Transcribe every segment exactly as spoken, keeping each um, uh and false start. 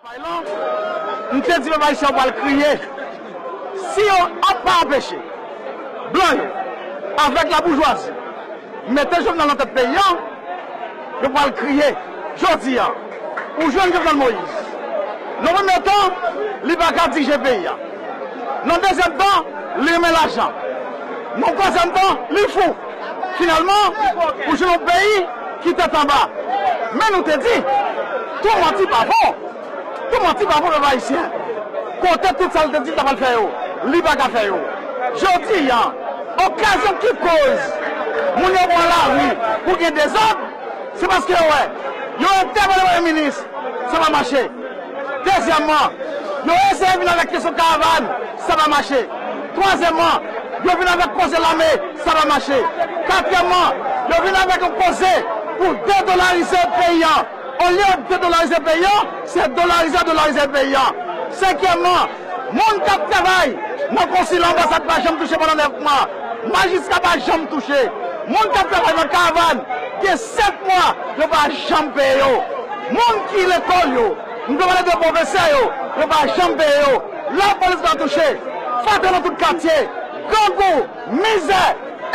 Bay lan, m te di pèp ayisyen yo pral kriye. Si yo ap pa anpeche blan yo, avèk laboujwazi, mete Jovenel nan tèt peyi a, yo pral kriye. Jodi a, ou jwenn Jovenel Moïse. Nan premye tan, li pa ka dirije peyi a. Nan dezyèm tan, li renmen lajan. Nan twazyèm tan, li fou. Finalman, ou jwenn yon peyi ki tèt anba. Men nou te di, tou manti pa bon. Tou manti pa bon pèp ayisyen. Kote tout sa l te di l ta pral fè yo, li pa ka fè yo. Jodi a, okazyon ki koz moun yo pran lari pou gen dezòd, se paske yo wè, yo entèpele premye minis, sa pa mache. Dezyèmman, yo eseye vin avèk kesyon karavàn, sa pa mache. Twazyèmman, yo vin avèk koze lame, sa pa mache. Katriyèmman, yo vin avèk yon koze pou dedolarize peyi a. Olye de dolarize peyi a, se dolarize, dolarize peyi a. Senkyèmman, moun k ap travay nan konsila anbasad pa janm touche pandan nèf mwa. Majistra pa janm touche. Moun k ap travay nan karavàn, gen sèt mwa, yo pa janm peye yo. Moun ki lekòl yo, m te pale de pwofesè yo, yo pa janm peye yo. Lapolis pa touche. Fatra nan tout katye, grangou, mizè,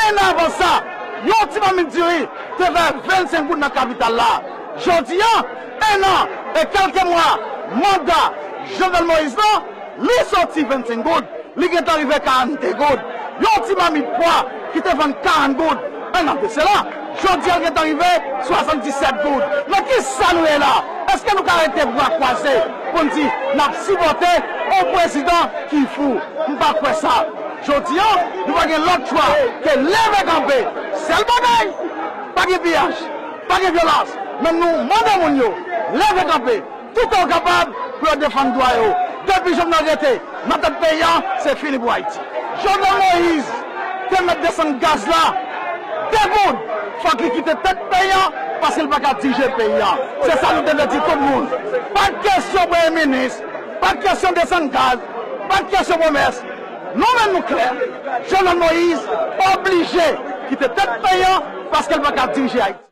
en an avan sa, yon ti mamit diri te vè vennsenk goud nan kapital la. Jodi a, en an e kèlke mwa manda Jovenel Moïse lan, li soti vennsenk goud, li gentan rive karannde goud. Yon ti mamit pwa ki te vann karant goud en an de sela, jodi a l gentan rive swasanndisèt goud. Nan ki sa nou ye la? Èske nou ka rete bra kwaze pou n di n ap sipòte yon prezidan ki fou? M pa kwè sa. Jodi a, nou pa gen lòt chwa ke leve kanpe. Sèl bagay, pa gen piyaj, pa gen vyolans. Men nou mande moun yo, leve kanpe. Toutan yo kapab pou yo defann dwa yo. Depi Jovenel rete nan tèt peyi a, se fini pou Ayiti. Jovenel Moïse te mèt desann gaz la de goud. Fòk li kite tèt peyi a, paske l pa ka dirije peyi a. Se sa nou te vle di tout moun. Pa t kesyon premye minis, pa t kesyon desann gaz, pa t kesyon pwomès. Nou menm nou klè. Jovenel Moïse oblije kite tèt peyi a, paske l pa ka dirije Ayiti.